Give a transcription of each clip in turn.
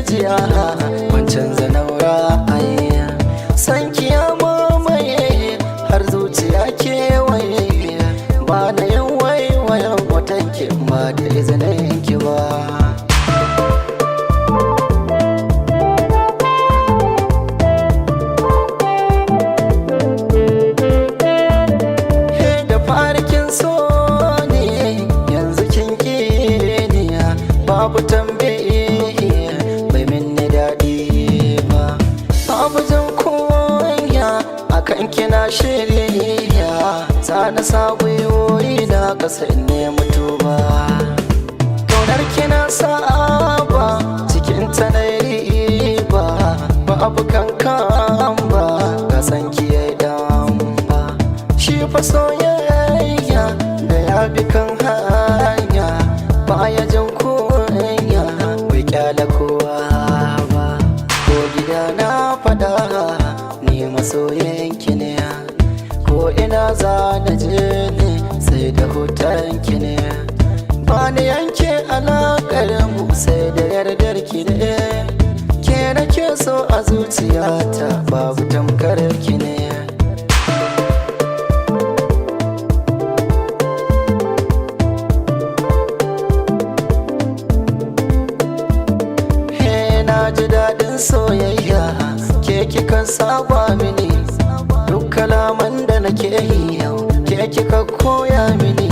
jiya, ban canza naura ai. San ki ya mamaye har zuciya kewaye, ba na yin waiwayen watan ki ba da izinin ki ba. He da farkin so ne, yanzu kin ni, babu tambaye, bai minni daɗi ba. Babu jin kunya akan kina shirya, za na sa gwiwoyi na ƙasa in nemi tuba. Kaunar kina saba cikin ta na riba, babu kankan ba, ga san ki yayi dan ba. Shi fa soyayya da ya bi kan hanya, baya jin kunya, bai kyala kowa ba. Ko gida na fada ni masoyin ki ne, ko ina za na je ne sai da hoton ki ne. Ba ni yanke alaƙar mu sai da yardar ki ne. Ke nake so a zuciyata, babu tamkar ki ne. He na ji daɗin soyayya, ke kika saba mini. Duk kalaman da nake yi yau, ke kika koya mini.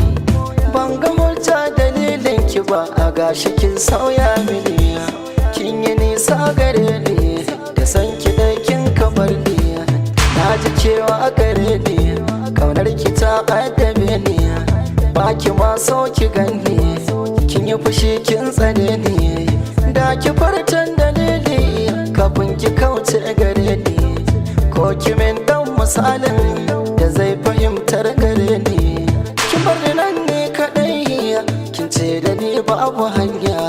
Ban ga hujja dalilin ki ba, a gashi kin sauya mini. Kin yi nisa gare ni, da san ki dai kin kamar ni. Na ji cewa gare ni, kaunar ki ta addabe ni. Ba ki ma so ki ganni, kin yi fushi kin tsane ni. Da ki fartan dalili kafin ki kauce gare ni, ko ki min dan misalin da zai fahimtar gare ni. Kin bar ni nan ne kadai, kin ce da ni babu hanya.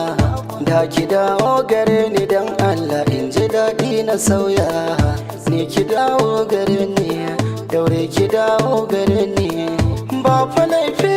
Da ki dawo gare ni dan Allah, in ji daɗi na sauya. Ni ki dawo gare ni, daure ki dawo gare ni. Ba fa laifi